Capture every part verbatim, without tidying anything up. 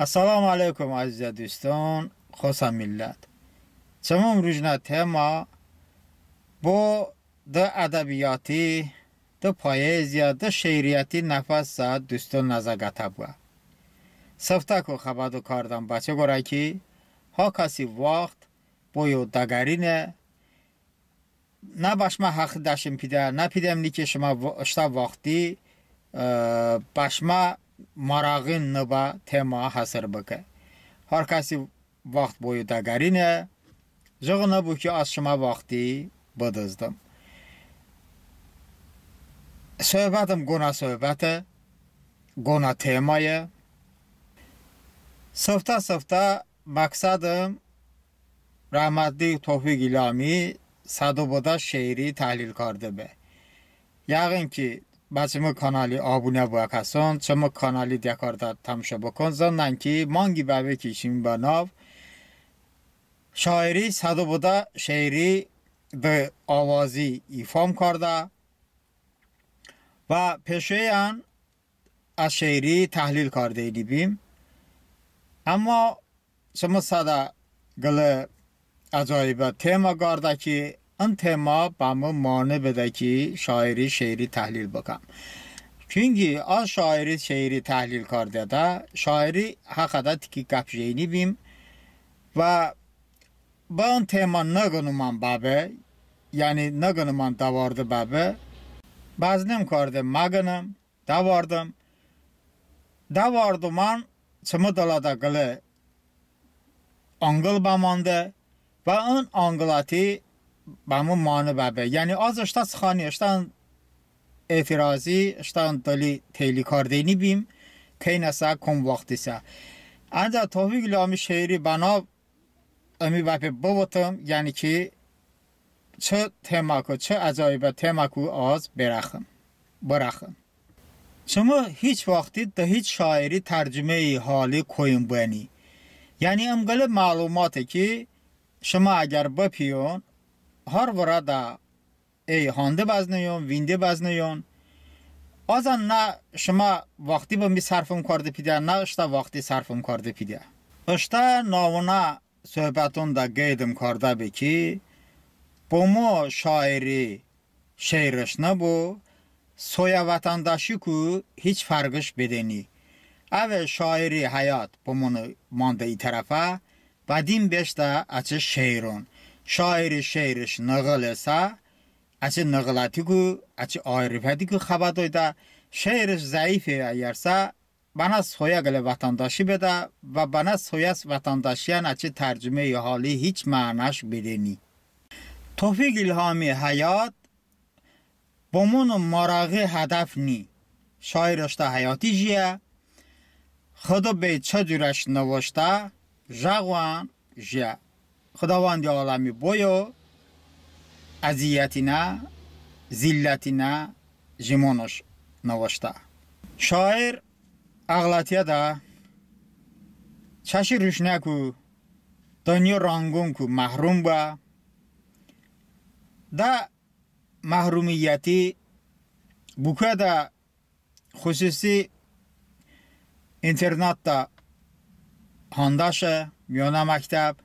Əssəlamu əleykum, əzizə duston, xosə millət. Çımı ımrujnə tema bo dı ədəbiyyati, dı poeziya, dı şeiriyəti nəfəsə duston nəzə qətə bıə. Sıftəku xəbədo kardəm, bəçəy qorə ki, ha kəsi vaxt boyo dəqərine, nə bəşmə həxi dəşim pidə, nə pidəmni ki, şımə ıştə vaxti bəşmə marağin nıbə tema həsr bıkə. Har kəsi vaxt boyo dəqərine, jıqo nıbu ki, az şımə vaxti bıdızdım. Sohbətım qonə sohbəte, qonə temaye. Sıftə-sıftə məqsədım rəhmətli Tofiq İlhami sədo bıdə şeiri təhlil karde be. Yəğın ki, bə çımı kanali abunə bıə kəson, çımı kanali diyə kardə təmşo bıkən, zındən ki, manqi bəbe ki, şimi bənav şairi sədo bıdə şeiri dı avazi ifam kardə və peşoyən ə şeiri təhlil kardeyni bim. Əmma çımı sədə qılə əcayibə tema qardə ki, ın tema bəmı mane bedə ki, şairi şeiri təhlil bıkəm. Çünki az şairi şeiri təhlil kardeyədə, şairi həxədə tiki qəp jeyni bim və bı ın tema nıqınımən bəbe, yəni nıqınımən dəvarde bəbe, bəznem karde məqınım, dəvardım. Dəvardımən, çımı dılədə qılə anqıl bəmande və ın anqıləti bəmı mane bəbe. Yəni az ıştə sıxani, ıştən etirazi, ıştən dıli teyli kardeyni bim, keynəsə, kom vaxtisə. Əncəx Tofiq İlhami şeiri bənav ımi bəpe bıvotım, yəni ki, çı temaku, çı əcayibə temaku az berəxım, bırəxım. Çımı hiç vaxti dı hiç şairi tərcumeyi hali koyım bıəni. Yəni ım qılə məlumate ki, şımə əgər bıpiyon, har vırədə ey hande bəzneyon, vinde bəzneyon. Azən nə şımə vaxti bımi sərfım karde pidə, nə ıştə vaxti sərfım karde pidə. Iştə navonə sohbətonədə qeydım kardəbe ki, bo mı şairi şeirış nıbu, soyə vətəndaşiku hiç fərqış bedəni. Əve şairi həyat bo mıno mandə i tərəfə, bə dim beşdə əçəy şeiron. Şairi şeirış nığılesə, əçəy nığılətiku, əçəy arifətiku xəbə doydə, şeirış zəife əgərsə, bənə soyə qılə vətəndaşi bedə və bənə soyə vətəndaşiyən əçəy tərcumeyi hali hiç mənəş bedəni. Tofiq İlhami həyat bo mıno maraği hədəf ni. Şair ıştə həyati jiyə, Xıdo bəy çı curəş nıvıştə, jəqoən jiyə. Xıdovəndi aləmi boyo əziyətinə, zillətinə jimonış nıvıştə. Şair əğlətiyədə çəşi ruşnəku, dınyo ranqonku məhrum bə. Də məhrumiyəti Bokuədə xususi internatədə handəşe, miyonə məktəb,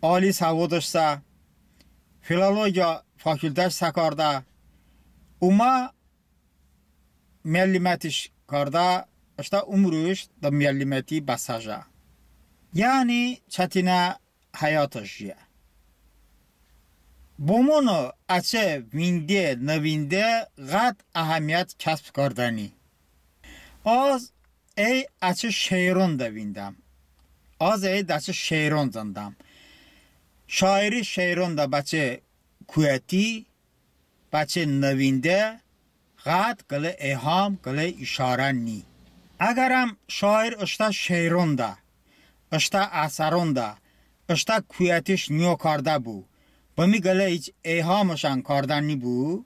ali səvodış sə, filologiya fakultəş sə kardə, umə miəllimətiş kardə, ıştə umruş de miəlliməti bə sə jə. Yəni çətinə həyatış jiyə. Bo mıno əçəy vinde-nıvinde ğət əhəmiyyət kəsb kardəni. Az əy əçəy şeironədə vindəm. Az əy də əçəy şeiron zındəm. Şairi şeironədə bəçəy kuəti, bəçəy nıvinde ğət qılə eyham, qılə işarə ni. Əgərəm şair ıştə şeironədə, ıştə əsəronədə ıştə kuətiş niyo kardəbu, bımi qılə hiç eyhamışən kardə nibu,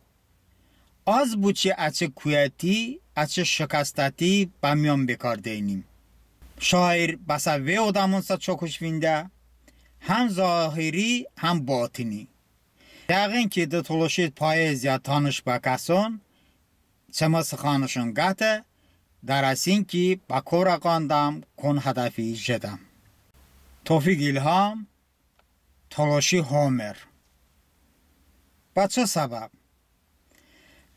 az boçi əçəy kuəti, əçəy şıkəstəti bə miyon bekardeynim. Şair bəsə vey odəmonsə çokuş vində, həm zahiri, həm batini. Yəğın ki, de tolışi poeziya tanış bə kəson çımı sıxanışon qəte, dərəsin ki, bə korə qandəm, kon hədəfi jedəm. Tofiq İlham, Tolışi Homer. Bə çı səbəb?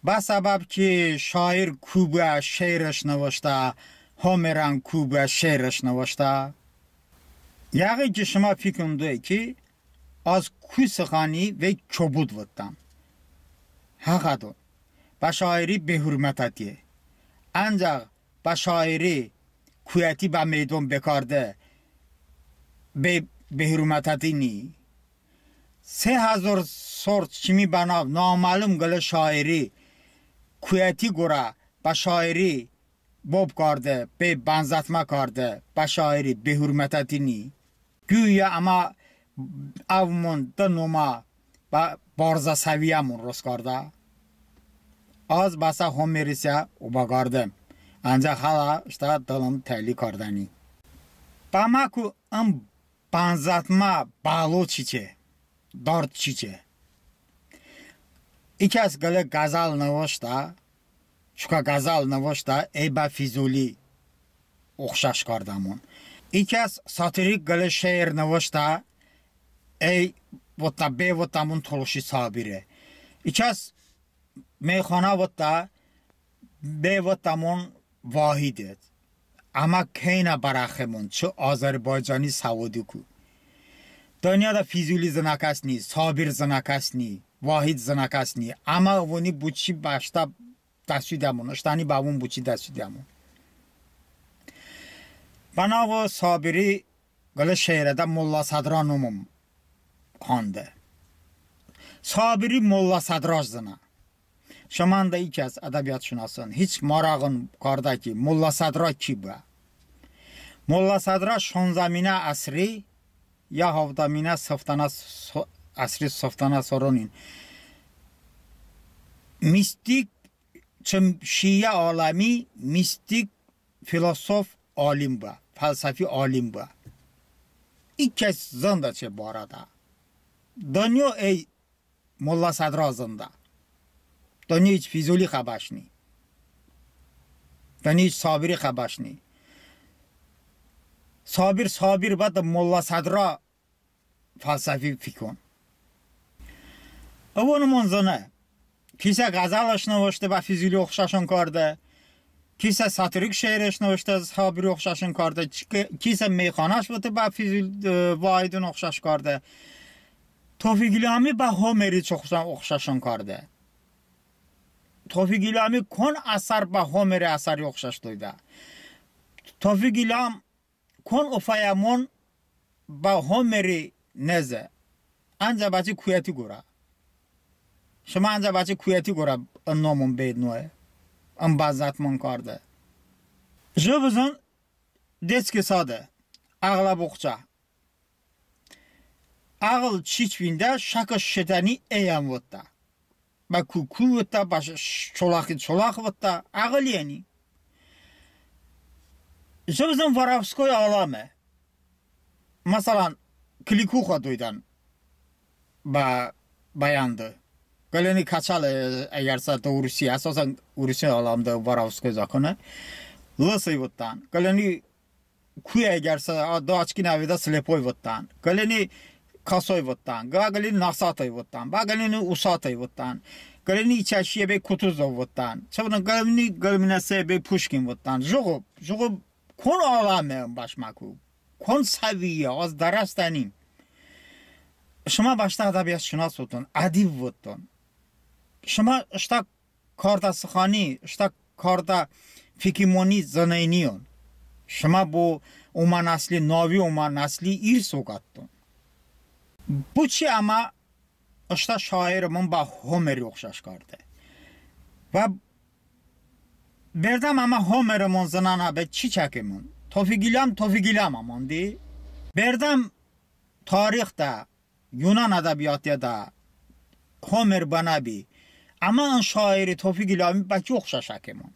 Bə səbəb ki, şair ku bıə şeirış nıvıştə, Homerən ku bıə şeirış nıvıştə. Yəğin ki, şımə fikon doy ki, az ku sıxani vey kobud votdəm. Həxədon, bə şairi behurmətətiye. Əncəx bə şairi kuyəti bə meydon bekarde be-, behurmətəti ni. Se həzor sor çımi bənav naməlum qılə şairi kuyəti qorə bə şairi bob karde, be bənzətmə karde, bə şairi behurmətəti ni. Quya əmə əvmon dı nomə bə barzə səviyəmon rost kardə. Az bəsə Homeri sə obəqardem. Əncəx hələ ıştə dılım təyli kardəni. Bəməku ım bənzətmə bəlo çiçe, dard çiçe. İ kəs qılə qəzəl nıvıştə, çokə qəzəl nıvıştə, əy bə Fizuli oxşəş kardəmon. İ kəs satirik qılə şeir nıvıştə, əy votə, be votəmon Tolışi Sabire. İ kəs meyxanə votə, be votəmon Vahide. Əmə kəynə bərəxemon, çı Azərbaycani səvodiku. Dınyoədə Fizuli zınə kəs ni, Sabir zınə kəs ni, Vahid zınə kəs ni. Əmə əvoni boçi bəştə dəsudəmon, ıştəni bəvon boçi dəsudəmon. Bənav Sabiri qılə şeirədə Molla Sədra nomım hande. Sabiri Molla Sədraş zınə. Şımənədə i kəs ədəbiyyatşınoson hiç marağın kardə ki, Molla Sədra ki bıə? Molla Sədra şonzəminə əsri ya havdəminə sıftənə so-, əsri sıftənə soronin mistik, çı şiə aləmi mistik filosof alim bıə, fəlsəfi alim bıə. İ kəs zındə çəy barədə. Dınyo əy Molla Sədra zındə. Dınyo hiç Fizuli xəbəş ni. Dınyo hiç Sabiri xəbəş ni. Sabir Sabir bə, de Molla Sədra fəlsəfi fikon. Əvonımon zıne. Kisə qəzəlış nıvışte, bə Fizuli oxşəşon karde. Kisə satirik şeirış nıvışte, Sabiri oxşəşon karde. Ki-, kisə meyxanəş vote, bə Fizul-, e, Vahidon oxşəş karde. Tofiq İlhami bə Homeri çı oxşə-, oxşəşon karde? Tofiq İlhami kon əsər bə Homeri əsəri oxşəş doydə? Tofiq İlham kon ofəyəmon bə Homeri neze? Əncəx bəçəy kuyəti qorə. Şımə əncəx bəçəy kuyəti qorə ın nomon be noe, ın bənzətmon karde? Jıqo bızın, детский садe, əğləb oxçə. Əğıl çiç vində, şəkış şedəni, əyən votdə. Bə ku ku votdə, bə ş-, ş-, çolaxi çolax votdə, əğıl yəni. Jıqo bızın Vorovskoy aləme. Məsələn, Klikuxo doydən bə, bə yəndı. Qıləyni Kəçəle, əgərsə, de Urusiye, əsosən Urusiye aləmədə Vorovskoy zakone. Лысый votdən. Qıləyni kuye, əgərsə, a, de Açkinə vedə, слепой votdən. Qıləyni косой votdən. Bə qıləyni носатый votdən. Bə qıləyni усатый votdən. Qıləyni içəşiye be Kutuzov votdən. Çı bıdəm, qıləyni, qıləyminə se be Puşkin votdən. Jıqo, jıqo kon aləme ın bəşməku? Kon səviyə, az dərəsdənim. Şımə bəştə ədəbiyyatşınos votdon, ədib votdon. Şımə ıştə kardə sıxani, ıştə kardə fikimoni zıneyniyon. Şımə bo omə nəsli, navi omə nəsli irs oqətdon. Boçi əmə ıştə şairımon bə Homeri oxşəş karde? Və berdəm əmə Homerımon zınənə be çiç əkemon? Tofiq İlham, Tofiq İlham əmandi. Berdəm tarixədə, Yunan ədəbiyyatiədə Homer bənəbi, əmə ın şairi Tofiq İlhami bə ki oxşəş əkemon?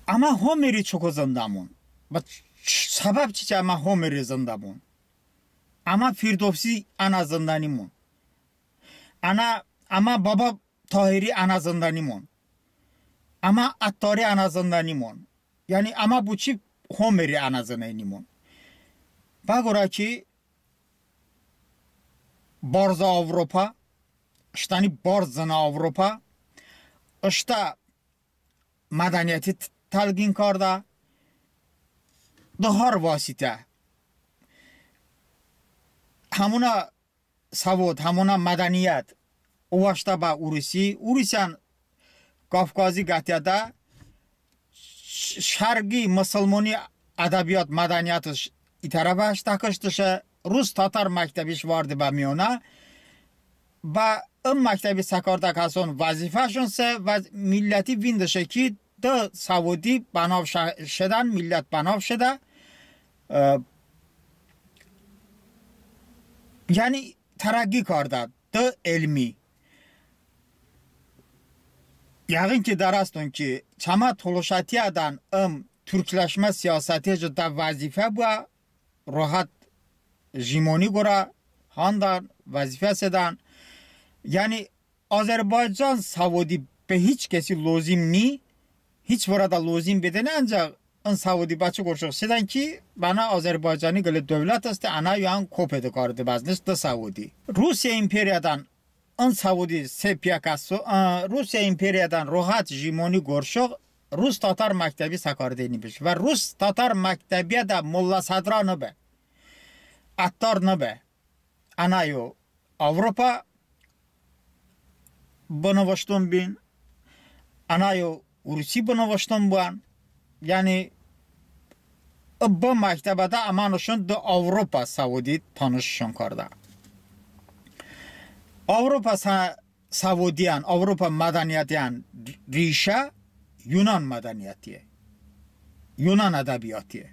Əmə Homeri çoko zındəmon? Bə ç-, səbəb çiçe əmə Homeri zındəmon? Əmə Firdovsi ənə zındənimon. Ənə, əmə baba Tahiri ənə zındənimon. Əmə Əttori ənə zındənimon. Yəni əmə boçi Homeri ənə zındənimon? Bə qorə ki, barzə Avropa, ıştəni barz zınə Avropa, ıştə mədəniyyəti t-, təlqin kardə, de har vasitə. Həmonə səvod, həmonə mədəniyyət ovaştə bə Urusi, Urusiyən Kavkazi qəteədə ş-, şərqi mısılmoni ədəbiyyat, mədəniyyətış i tərəfə ıştə kıştışe, rus-tatar məktəbiş varde bə miyonə. Bə ım məktəbi səkardə kəson vəzifəşon se və milləti vindışe ki, de səvodi bənav şə-, şedən, millət bənav şedə. E, yəni tərəqqi kardə de elmi. Yəğın ki dərəston ki, çəmə tolışətiədən ım turkləşmə siyasəti jıqo vəzifə bıə, rohat jimoni qorə handən, vəzifə sedən. Yəni Azərbaycan səvodi bə hiç kəsi lozim ni, hiç vırədə lozim bedəni, əncəx ın səvodi bəçi qorə şox sedən ki, bənə Azərbaycani qılə dövlət heste, ənə yoən kopedə karde bəzneş de səvodi. Rusiyə imperiyadən ın səvodi se piyə kəso, ə, Rusiyə imperiyadən rohat jimoni qorə şox rus-tatar məktəbi səkardəni biş. Və rus-tatar məktəbiyədə Molla Sədra nıbe, Əttar nıbe. Ənə yo Avropa bınıvışton bin, ənə yo Urusi bınıvışton bən. Yəni ı bı məktəbədə əmənışon de Avropa səvodi tanışışon kardə. Avropa sə-, səvodiyən, Avropa mədəniyyətiyən rişə yunan mədəniyyətiye, yunan ədəbiyyatiye.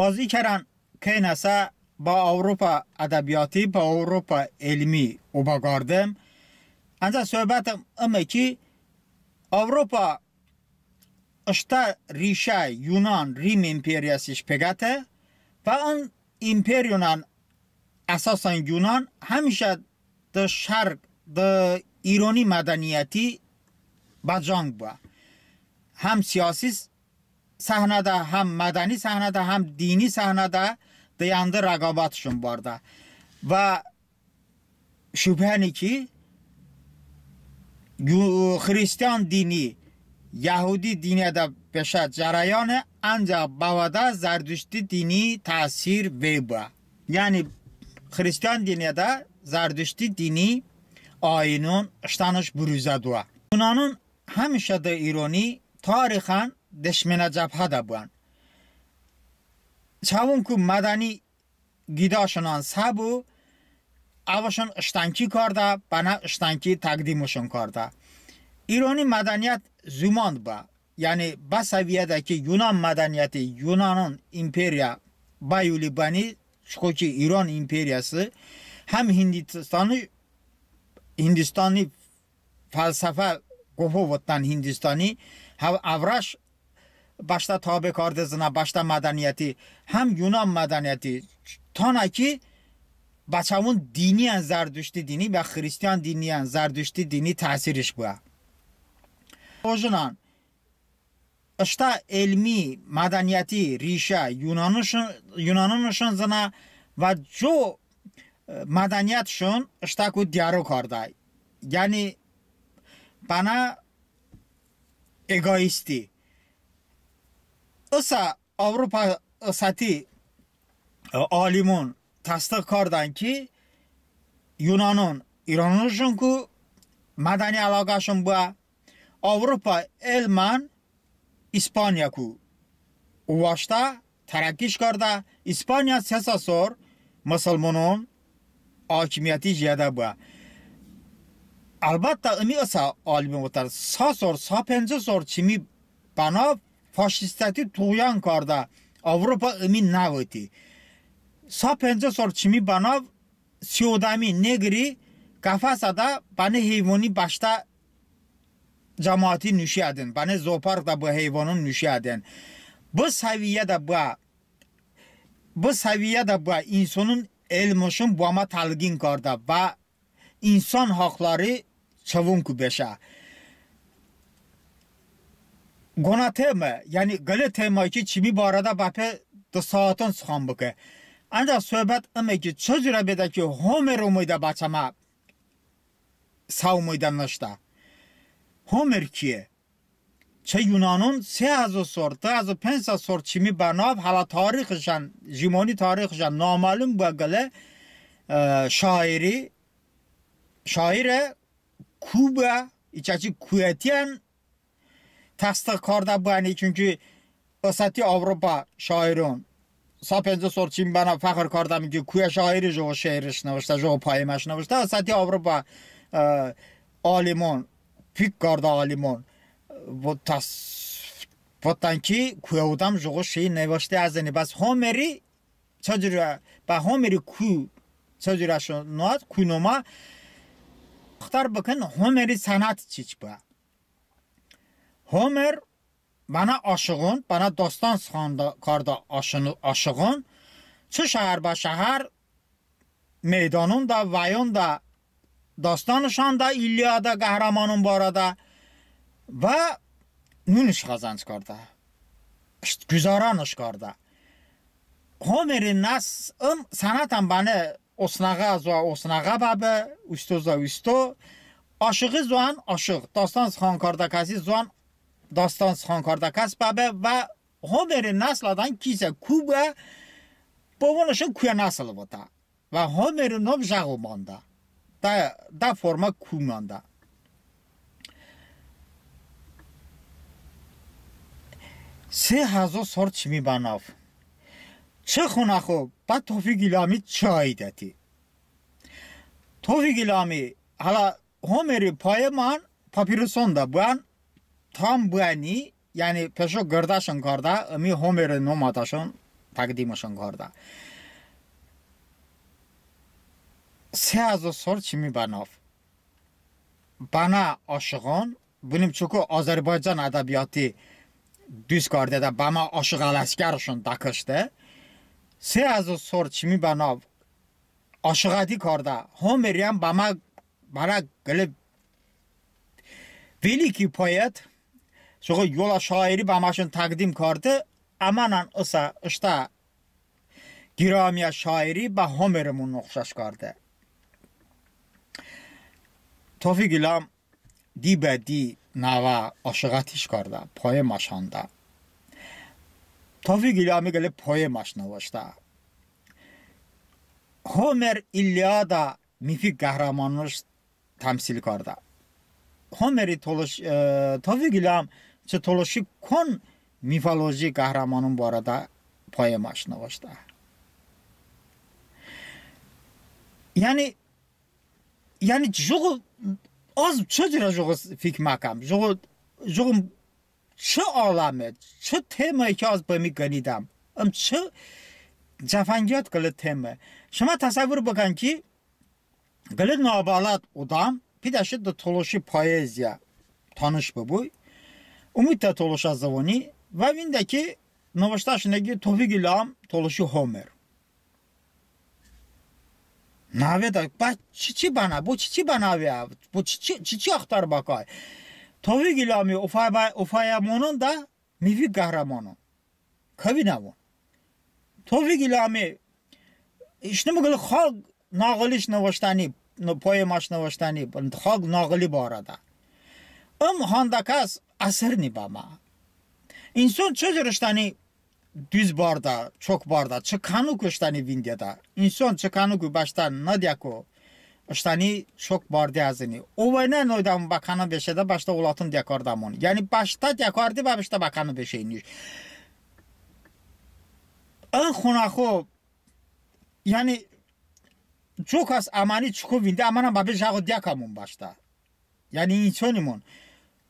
Az i kərən keynəsə bə Avropa ədəbiyyati, bə Avropa elmi obəqardım. Əncəx sohbətım ıme ki, Avropa ıştə rişə yunan, Rim imperiyasış peqəte və ın imperiyonən, əsasən yunan, həmişə de şərq, de İroni mədəniyyəti bə cang bıə. Həm siyasi səhnədə, həm mədəni səhnədə, həm dini səhnədə de yəndı rəqabətışon bardə. Və şubhə ni ki, yu-, xristian dini yəhudi diniyədə beşə cərəyone, əncəx bəvədə zərdüşti dini təsir vey bıə. Yəni xristian diniyədə zərdüşti dini ayinon ıştənış bıruzə doə. Yunanon həmişə de İroni tarixən deşmenə cəbhədə bıən. Çəvonku mədəni qidəşonən sə bu, əvışon ıştənki kardə, bənə ıştənki təqdimışon kardə. İroni mədəniyyət zumand bə, yəni bə səviyyədə ki, yunan mədəniyyəti, yunanon imperiya bə yuli bəni, çoko ki İron imperiyası həm Hindistani, Hindistani fəlsəfə qoho votdən Hindistani, həm əvrəş bəştə tabe karde zınə, bəştə mədəniyyəti, həm yunan mədəniyyəti, tanə ki bə çəvon diniyən zərdüşti dini, bə xristian diniyən zərdüşti dini təsirış bıə. Ojnən ıştə elmi mədəniyyəti rişə yunanışon, yunanonışon zınə və co, e, mədəniyyətışon ıştəku diyəro kardə. Yəni bənə eqoisti. Isə Avropa ısəti, e, alimon təsdığ kardən ki, yunanon İrononışonku mədəni əloğəşon bıə, Avropa elmən İspaniyaku ovaştə, tərəqqiş kardə. İspaniya se sa sor mısılmonon hakimiyyəti jiyədə bıə. Əlbəttə, ımi ısə alimon votən, sa sor, sa penco sor çımi bənav faşistəti tuğyan kardə Avropa ımi nəvıti. Sa penco sor çımi bənav si odəmi neqri qəfəsədə bənə heyvoni bəştə cəmati nuşi ədin, bənə zooparkədə bıə heyvonon nuşi ədin. Bı səviyyədə bıə, bı səviyyədə bıə insonon elmışon boəmə təlqin kardə və insan haqları çəvonku beşə. Qonə teme, yəni qılə teme ki, çımi barədə bəpe dı saaton sıxan bıkə. Ancəx sohbət ıme ki, çı curə bedə ki, Homer omeydə bə çəmə, sə omeydə nıştə. Homer kiye? Çı yunanon se həzo sor, dı həzo penc sa sor çımi bənav, hələ tarixışən, jimoni tarixışən naməlum bıə qılə, e, şairi, şaire, ku bıə, içəçi kuyətiyən təsdığ kardə bıəni, çünki ısəti Avropa şairon sə penco sor çımi bənav fəxr kardəme ki, kuyə şairi jıqo şeirış nıvıştə, jıqo poemaş nıvıştə. Isəti Avropa, e, alimon, fik kardə alimon, e, votəs-, votən ki, kuyə odəm jıqo şeir nıvıştə əzıni. Bəs Homeri çı curə, bə Homeri ku, çı curə şınot, ku nomə, axtar bıkən Homeri sənət çiç bıə. Homer bənə aşığon, bənə dastan sıxan kardə aşığon, çı şəhər bə şəhər, meydanonədə, vəyonədə dastanış handə, İliada qəhrəmanon barədə, və nunış qəzənc kardə, ışt-, güzəranış kardə. Homeri nəsl, ım sənətən bənə osnəğə zoə osnəğə bəbe, usto zoə usto, aşığı zoən aşığ, dastan sıxan kardə kəsi zoən dastan sıxan kardə kəs bəbe və Homeri nəslədən kisə ku bıə, bəvonışon kuyə nəsıl votə. Və Homeri nom jıqo mandə. Də, də formə ku mandə. Se həzo sor çımi bənav. Çı xonəxo bə Tofiq İlhami çı aidəti? Tofiq İlhami hələ Homeri poeman papirusonədə bıən, tam bıəni, yəni peşo qırdəşon kardə, ımi Homeri nomədəşon təqdimışon kardə. Se həzo sor çımi bənav. Bənə aşığon, bınım çoko Azərbaycan ədəbiyyatı duz kardedə, bəmə Aşıq Ələsgərışon dəkışte. Se həzo sor çımi bənav aşığəti kardə Homeriyən bəmə, bənə qılə veliki poet, çoko yolə şairi bəməşon təqdim karde, əmənən ısə ıştə qiramiyə şairi bə Homerimon oxşəş karde. Tofiq İlham di bə di nəvə aşığətiş kardə, poemaş handə. Tofiq İlhami qılə poemaş nıvıştə. Homer İliada mifik qəhrəmanonış təmsil kardə. Homeri tolış-, e, Tofiq İlham çı tolışi kon mifoloji qəhrəmanon barədə poemaş nıvıştə? Yəni, yəni jıqo, az çı curə jıqo fik məkəm, jıqo, jıqo çı aləme, çı teme ki, az bımi qınidəm. Im çı cəfəngiyot qılə teme. Şımə təsəvvur bıkən ki, qılə nabələd odəm pidəşe dı tolışi poeziya tanış bıbu, umutə tolışə zıvoni və vində ki, nıvıştəşone ki, Tofiq İlham tolışi Homer. Nəvedə, bə çiçi bənə, bo çiçi bənəve, bo çiçi, çiçi axtar bəkay. Tofiq İlhami ofə-, ofəyəmononədə mifik qəhrəmanon. Kəvinəvon. Tofiq İlhami, ıştı mı qılə xalq nağıliş nıvıştəni, n-, poemaş nıvıştəni, xalq nağıli barədə. Im handə kəs əsır ni bəmə. İnson çı cur ıştəni duz bardə, çok bardə, çı kənoku ıştəni vindedə. İnson çı kənoku bəştə nıdəko ıştəni çok barde əzıni. Ovəynə noydəmon bə kəno beşedə, bəştə oləton diə kardəmon. Yəni bəştə diə karde bə bəştə bə kəno beşeyniş. In xonəxo, yəni co kəs əməni çoko vinde, əmənən bəbe jıqo diə kəmon bəştə. Yəni insonimon.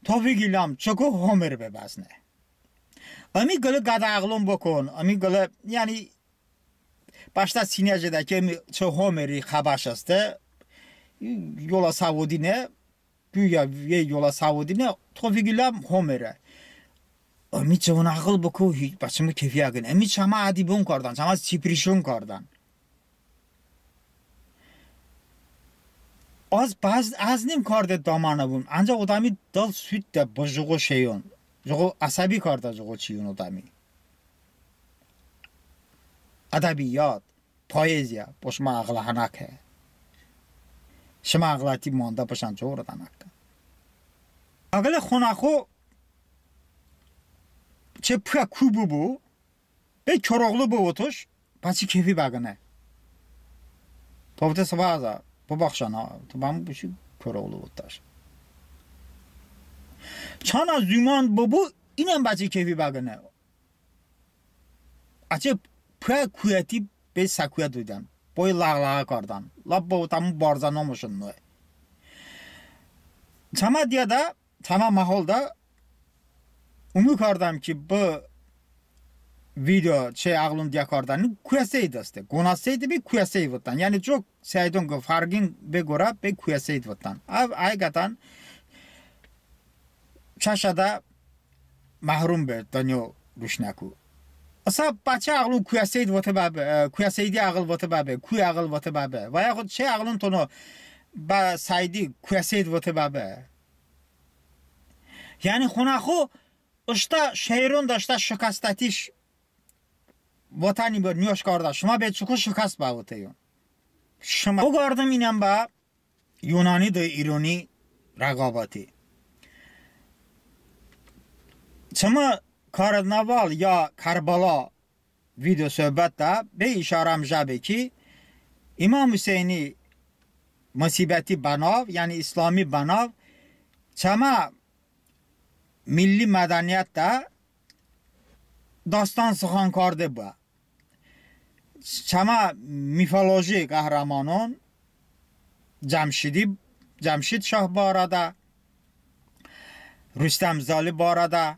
Tofiq İlham çoko Homer be bəzne. Əmi qılə qədə əğlon bıkən, əmi qılə, yəni, bəştə sinə jedə ki, əmi çı Homeri xəbəş heste, yolə səvodinə, quya yolə səvodinə, Tofiq İlham Homere. Əmi çəvon əğıl bıko, hiç, bə çımı kefi əğın. Əmi çəmə ədibon kardən, çəmə çiprişon kardən. Az bəz, əznim kardə dəmanə bım, əncəx odəmi dıl sutdə bı jıqo şeyon. Jıqo əsəbi kardə jıqo çiyon odəmi. Ədəbiyyat, poeziya bo şımə əğlə hənəke. Şımə əğləti mandə bışən co ro dənəke. Əğılə xonəxo çı pıə ku bıbu, bəy Koroğlu bıvotış, bəçi kefi bəqıne. Bıvotə Sıbə Həzə, bıbaxşən ha, tı bəmı boçi Koroğlu votdəş. Çanə zumand bıbu, ınən bəçi kefi bəqıne. Əçəy pıə kuyəti bəy səkuyə doydən, bəy ləğləğə kardən. Ləp bıvotəmon barzə nomışon noe. Çəmə diyədə, çəmə məholdə umu kardəm ki, bı video çəy əğılon diyə kardəni Kuyə Seid heste. Qonə Seid bəy Kuyə Seid votdən. Yəni co Seidon ki fərğin be qorə bəy Kuyə Seid votdən. Əv həqiqətən çəşədə məhrum be dınyo ruşnəku. Isə bəçəy əğılon Kuyə Seid vote bəbe, e, Kuyə Seidi əğıl vote bəbe, kuy əğıl vote bəbe. Və yaxud çəy əğılon tono bə Səidi Kuyə Seid vote bəbe. Yəni xonəxo ıştə şeironədə ıştə şıkəstətiş votəni bə nıyoş kardə. Şımə bəy çoko şıkəst bəvoteyon. Şımə oqardım ınən bə Yunani de İroni rəqabəti. Çımı Karnaval ya Kərbəla video söhbətədə bəy işarəm jə be ki, İmam Huseyni musibəti bənav, yəni İslami bənav, çəmə milli mədəniyyətədə dastan sıxan karde bıə. Çəmə mifoloji qəhrəmanon Cəmşidi, Cəmşid şah barədə, Rüstəm Zali barədə,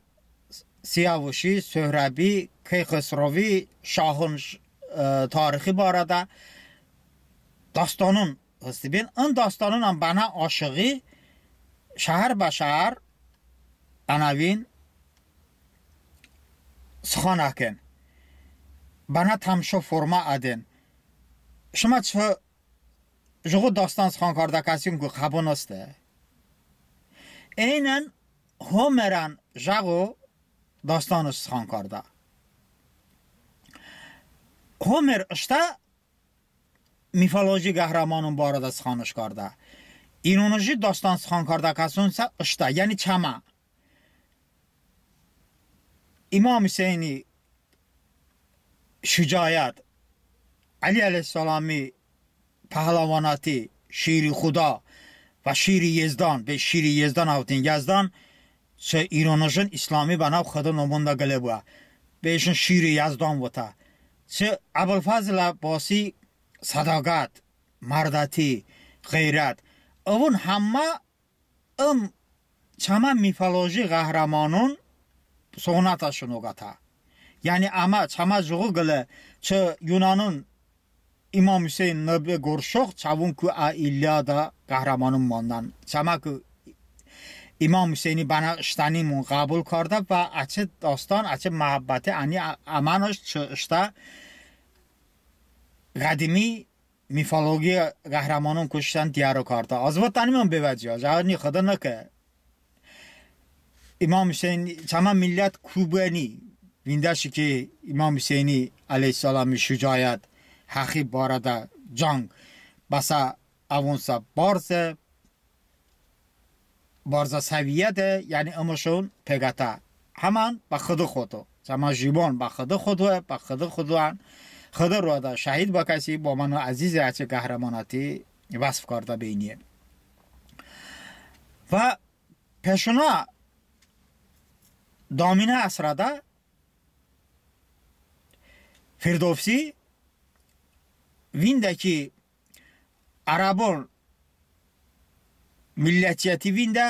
Siyavuşi, Sohrəbi, Keyxosrovi, şahon, e, tarixi barədə dastanon hıstibin. In dastanonən bənə aşıği şəhər bə şəhər ənəvin sıxan əkən. Bənə təmşo formə ədən. Şımə çı jıqo dastan sıxan kardə kəsonku xəbon heste. Eynən Homerən jıqo dastanış sıxan kardə. Homer ıştə mifoloji qəhrəmanon barədə sıxanış kardə. İronıji dastan sıxan kardə kəsonsə ıştə, yəni çəmə İmam Huseyni şücaət, Əli əleyhissəlami pəhləvanəti, şiri Xuda və şiri Yezdan, bəy şiri Yezdan əvotın, Yəzdan çı İronıjon İslami bənav Xıdo nomonədə qılə bıə. Bəyşon şiri Yəzdan votə. Çı Əbulfəzl Əbbasi sədaqət, mərdəti, ğeyrət. Əvon həmmə ım çəmə mifoloji qəhrəmanon soxnətəşon oqətə. Yəni əmə çəmə jıqo qılə çı yunanon İmam Huseyn nıbe qorə şox, çəvonku ə İliada qəhrəmanon mandən. Çəməku İmam Huseyni bənə ıştənimon ğəbul kardə və əçəy dastan, əçəy məhəbbəti əni ə-, əmənış çı ıştə ğədimi mifologiyə qəhrəmanon kıştən diyəro kardə. Az votdənimon bevəciyə, jəni Xıdo nıkə. İmam Huseyni, çəmə millət ku bıəni vindəşe ki, İmam Huseyni əleyhissəlami şücaət, həxi barədə cang, bəsə əvonsə barzə, barzə səviyyədə, yəni ımışon peqətə. Həmən bə Xıdo xodo. Çəmə jıqo bə Xıdo xodoə, bə Xıdo xodoən. Xıdo roədə şəhid bə kəsi, bo əmə əzizə, əçəy qəhrəmanəti vəsf kardə beyniye. Və peşonə daminə əsrədə Firdovsi vində ki, ərəbon millətçiyəti vində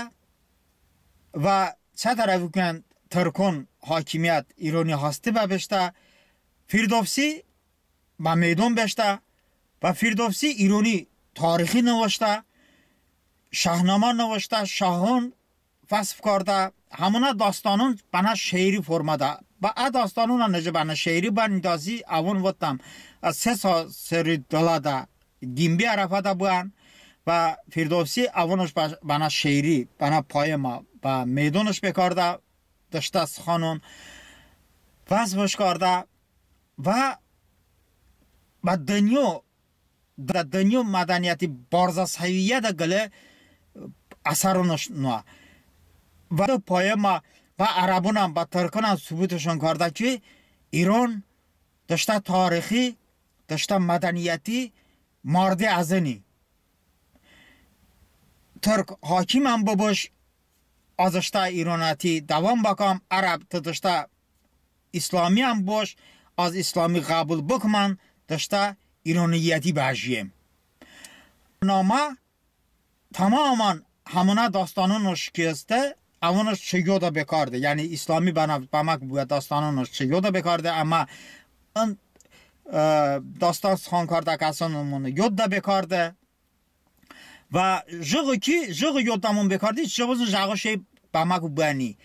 və çə tərəfikuən tırkon hakimiyyət İroni hasti bəpeştə. Firdovsi bə meydon beştə və Firdovsi İroni tarixi nıvıştə, Şahnamə nıvıştə, şahon vəsf kardə, həmonə dastanon bənə şeiri formədə. Bə ə dastanonə nıcə bənə şeiri bə nidasi əvon votdəm. Ə se sa seri dılədə Qimbi ərəfədə bıən Və Firdovsi əvonış bə, bənə şeiri, bənə poema bə meydonış bekardə, dıştə sıxanon vəsfış kardə və bə dınyo, də dınyo mədəniyyəti barzə səviyyədə qılə əsəronış noə. Və de poema bə ərəbonən, bə tırkonən sıbutışon kardə ki, İron dıştə tarixi, dıştə mədəniyyəti marde əzıni. Tırk hakimən bıbış, az ıştə İronəti dəvom bəkam, ərəb tı dıştə İslamiyən boş, az İslami ğəbul bıkmən, dıştə İroniyyəti bəjiyem. Namə təmaman həmonə dastanonış ki heste, əvonış çı yodə bekarde. Yəni İslami bənə, bəməku bıə dastanonış çı yodə bekarde, əmma ın, e, dastan sıxan kardə kəsonımon yodə bekarde. Və jıqo ki, jıqo yodəmon bekarde, çı bızın jəqo şey bəməku bıəni.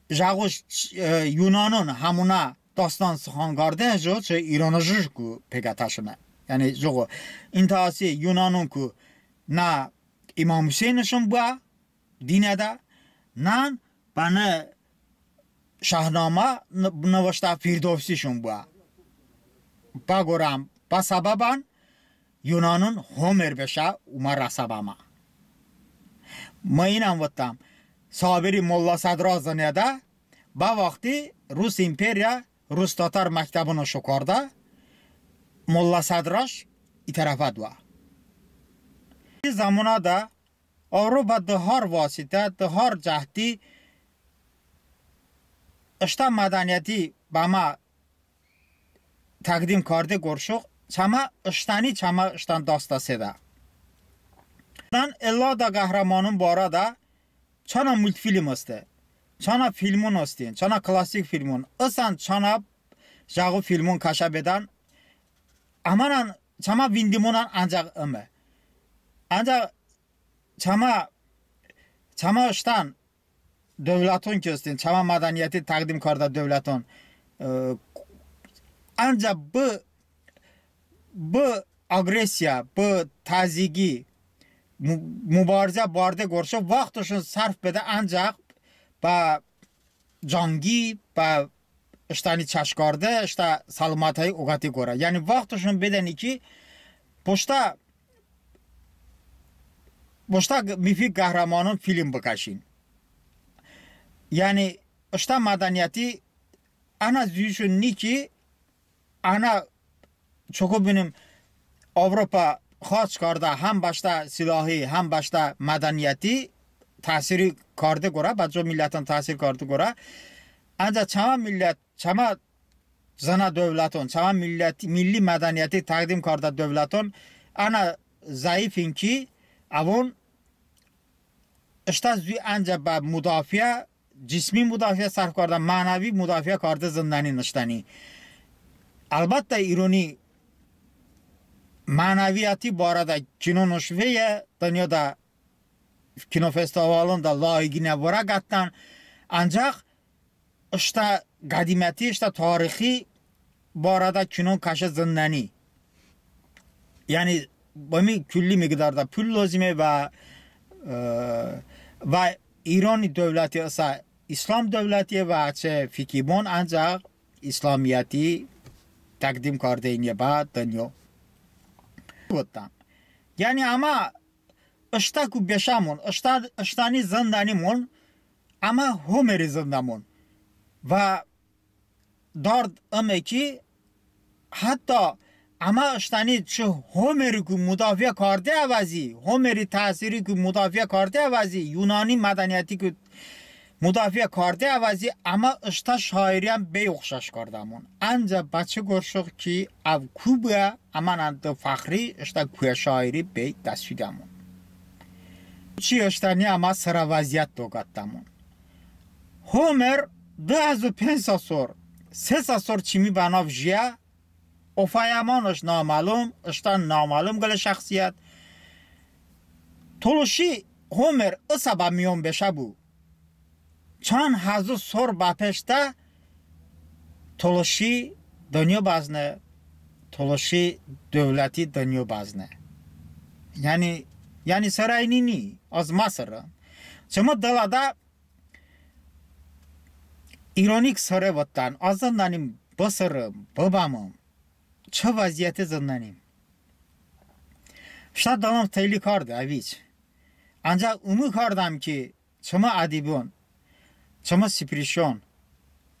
Jəqo, e, yunanon həmonə dastan sıxan karde, jıqo çı İronıjoku peqətəşone. Yəni jıqo intəhası yunanonku nə İmom Huseynışon bıə dinədə, nən bənə Şahnamə nı-, nıvıştə Firdovsişon bıə. Bə qorəm, bə səbəbən yunanon Homer beşə omə rəsə bəmə. Mı inən votdəm, Sabiri Molla Sədra zınədə, bə vaxti Rus imperiya, rus-tatar məktəbonış okardə, Molla Sədraş i tərəfə doə. Zəmonədə Avropə de har vasitə, de har cəhdi ıştə mədəniyyəti bəmə təqdim karde qorşoq, çəmə ıştəni, çəmə ıştən dastə sedə. Dən ıllədə qəhrəmanon barədə çanə multfilm heste, çanə filmon hestin, çanə klassik filmon, ısən çanə jəqo filmon kəşə bedən, əmənən çəmə vindimonən əncəx ıme. Əncəx çəmə, çəmə ıştən dövləton ki hestin, çəmə mədəniyyəti təqdim kardə dövləton, e, əncəx bı, bı aqressiya, bı təzyiqi, mu-, mubarizə barde qorşoq vaxtışon sərf bedə əncəx bə cangi, bə ıştəni çəş karde, ıştə səlomətəyi oqəti qorə. Yəni vaxtışon bedəni ki, boştə, boştə mifik qəhrəmanon film bıkəşin. Yəni ıştə mədəniyyəti ənə zuyşon ni ki, ənə çoko bınim Avropə xaç kardə, həm bəştə silahi, həm bəştə mədəniyyəti təsiri karde qorə, bə co milləton təsir karde qorə. Əncəx çəmə millət, çəmə zınə dövləton, çəmə millət, milli mədəniyyəti təqdim kardə dövləton ənə zəifin ki, əvon ıştə zuy əncəx bə mudafiə, cismi mudafiə sərf kardə, mənəvi mudafiə karde zındənin ıştəni. Əlbəttə, İroni mənəviyyəti barədə kinonış veye, dınyoədə kinofestivalonədə layiğinə vırə qətən, əncəx ıştə qədiməti, ıştə tarixi barədə kinon kəşe zındəni. Yəni bımi kulli miqdarədə pul lozime və, e, və İroni dövləti ısə İslam dövlətiye və çı fikimon əncəx İslamiyyəti təqdim kardeyniye bə dınyo. Votəm. Yəni əmə ıştəku beşəmon, ıştə, ıştəni zındənimon, əmə Homeri zındəmon. Və dard ıme ki, hətta əmə ıştəni çı Homeriku mudafiə karde əvəzi, Homeri təsiriku mudafiə karde əvəzi, Yunani mədəniyyətiku mudafiə karde əvəzi əmə ıştə şairiyən bəy oxşəş kardəmon. Əncəx bə çı qorşoq ki, əv ku bıə, əmənən de fəxri ıştə kuə şairi bəy dəsvidəmon. Çı ıştəni əmə sırə vəziyyət doqətdəmon. Homer dı həzo penc sa sor, se sa sor çımi bənav jiyə, ofəyəmonış naməlum, ıştən naməlum qılə şəxsiyyət. Tolışi Homer ısə bə miyon beşəbu. Çan həzo sor bəpeştə Tolışi dınyo bəzne, Tolışi dövləti dınyo bəzne. Yəni Yəni sıreyni ni, az məsırım. Çımı dılədə ironik sıre votdən, az zındənim bısırım, bıbəmım. Çı vəziyyəti zındənim. Iştə dılım teyli kardə, əviç. Ancəx umu kardəm ki, çımı ədibon, çımı sıpirişon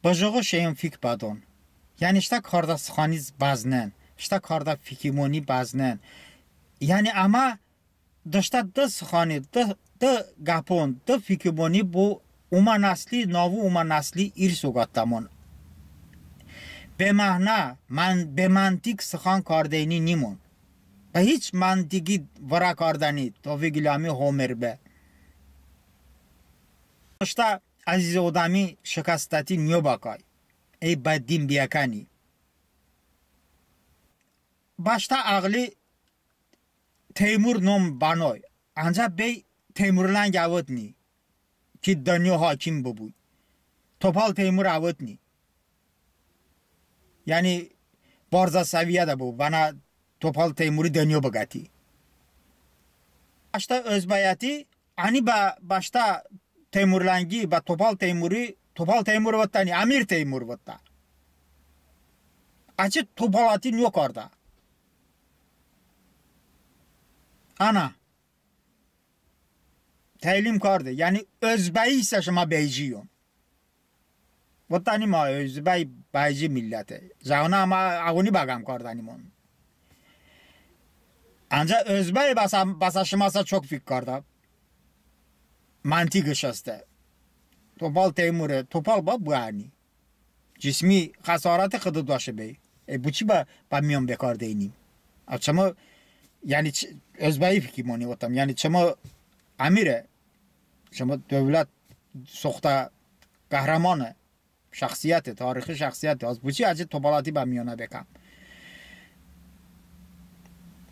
bı jıqo şeyon fik bədon. Yəni ıştə kardə sıxani bəznen, ıştə kardə fikimoni bəznen. Yəni əmə dıştə dı sıxani, dı, dı qəpon, dı fikimoni bo umə nəsli, navı umə nəsli irs oqətəmon. Beməhnə, beməntiq sıxan kardeyni nimon. Bə hiç məntiqi vırə kardəni, Tofiq İlhami Homer be. Iştə əziz odəmi şıkəstəti niyo bəkay. Əy bə din biyəkəni. Bəştə əğli Teymur nom bənoy. Ancəx bəy Teymurləng əvotni ki, dınyo hakim bıbu. Topal Teymur əvotni. Yəni barzə səviyyədə bıbu, bənə Topal Teymuri dınyo bıqəti. Bəştə özbəyəti, əni bə bəştə Teymurləngi, bə Topal Teymuri, Topal Teymur votdəni, Əmir Teymur votdə. Əçəy topaləti niyo kardə. Anə. Təylim kardə. Yəni özbəyisə şımə bəyciyon. Votdənim, ma özbəy bəyci milləte. Zəvonə əmə əvoni bə qəm kardənimon. Ancəx özbəy bəsə, bəsə şıməsə çok fik kardə. Məntiqış heste. Topal Teymure, Topal bə bıəni. Cismi xəsarəti Xıdo doəşe bəy. E, boçi bə, bə miyon bekardeynim? Ə çımı, yəni, özbəyi fikimoni votəm. Yəni çımı əmire, çımı dövlət soxtə qəhrəmone, şəxsiyyəte, tarixi şəxsiyyəte. Az boçi əçəy topaləti bə miyonə bekəm?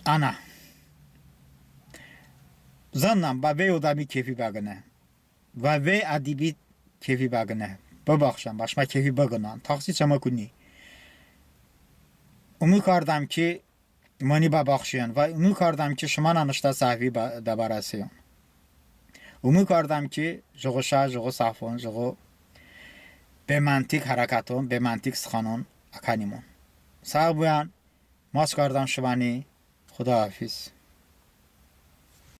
Anə. Zınəm bə vey odəmi kefi bəqıne. Və vey ədibi kefi bəqıne. Bıbaxşən, bə şımə kefi bıqınon. Təxsi çəmə kuni. Umu kardəm ki, mıni bəbaxşiyon və umu kardəm ki, şımənən ıştə səhvi dəbərəsiyon. Umu kardəm ki, jıqo şə, jıqo səhvon, jıqo beməntiq hərəkəton, beməntiq sıxanon əkənimon. Səğ bıbən, maç kardəm şıməni, Xıdo hafiz.